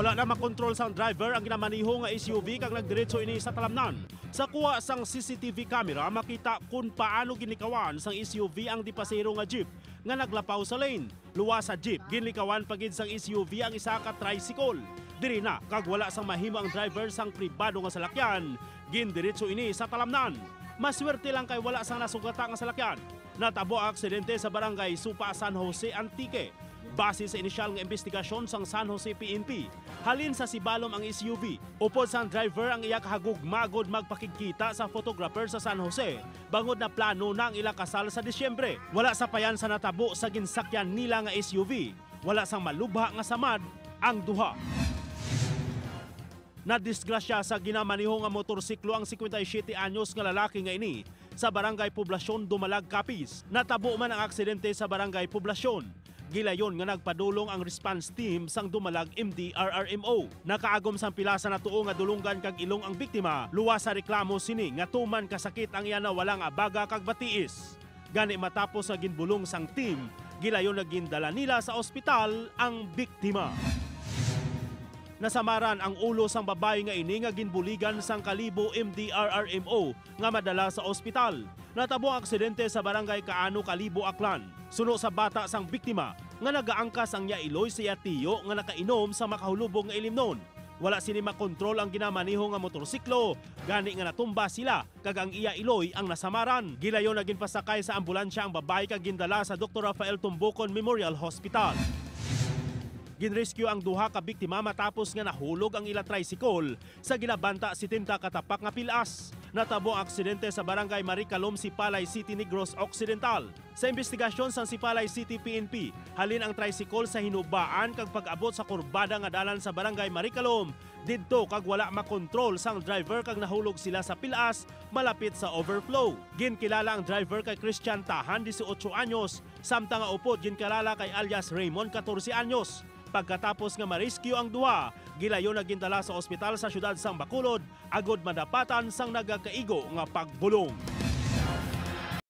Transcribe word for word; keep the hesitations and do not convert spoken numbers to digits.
Wala na makontrol sang driver ang ginamaneho nga S U V kag nagdiretso ini sa talamnan. Sa kuha sang C C T V camera, makita kon paano ginlikawan sang S U V ang dipasero nga jeep nga naglapaw sa lane. Luwas sa jeep, ginlikawan pa gid sang S U V ang isa ka tricycle. Diri na, kag wala sang mahimo ang driver sang pribado nga salakyan, gindiretso ini sa talamnan. Maswerte lang kay wala sang nasugata nga salakyan. Natabo ang aksidente sa barangay Supa, San Jose, Antique. Base sa inisyal nga imbestigasyon sang San Jose P N P, halin sa Sibalom ang S U V. Upod sang driver ang iya kahagugma gud magpakigkita sa photographer sa San Jose, bangod na plano na ang ila kasal sa Disyembre. Wala sapayan sa natabo sa ginsakyan nila nga S U V. Wala sang malubha nga samad ang duha. Nadisgrasya sa ginamaneho nga motorsiklo ang cincuenta y siete anyos nga lalaki nga ini sa Barangay Poblacion, Dumalag, Capiz. Natabo man ang aksidente sa Barangay Poblacion. Gilayon nga nagpadulong ang response team sang Dumalag M D R R M O. Nakaagom sang pila sa natuo nga dulonggan kag ilong ang biktima, luwas sa reklamo sini nga tuman kasakit ang iya nawala nga baga kag batiis. Gani, matapos nga ginbulong sang team, gilayon nga gindala nila sa ospital ang biktima. Nasamaran ang ulo sang babayi nga ini nga ginbuligan sang Kalibo M D R R M O nga madala sa ospital. Natabo ang aksidente sa Barangay Kaano, Kalibo, Aklan. Suno sa bata sang biktima nga nagaangkas ang iya iloy sa iya tiyo nga nakainom sa makahulubog nga ilimnon. Wala sini makontrol ang ginamaneho nga motorsiklo, gani nga natumba sila kag ang iya iloy ang nasamaran. Gilayon nga ginpasakay sa ambulansya ang babayi kag gindala sa Doktor Rafael Tumbukon Memorial Hospital. Ginrescue ang duha ka biktima matapos nga nahulog ang ila tricycle sa ginabanta setenta ka tapak nga pilas. Natabo ang aksidente sa Barangay Maricalom, Sipalay City, Negros Occidental. Sa imbestigasyon sang Sipalay City P N P, halin ang tricycle sa hinubaan kag pag-abot sa kurbada nga dalan sa Barangay Maricalom, didto kag wala makontrol sang driver kag nahulog sila sa pilas malapit sa overflow. Ginkilala ang driver kay Christian Tahan, dieciocho anyos, samtang ang upod ginkilala kay alias Raymond, catorce anyos. Pagkatapos nga ma-rescue ang duha, gilayon nga gindala sa ospital sa siyudad sang Bacolod agod madapatan sang nagakaigo nga pagbulong.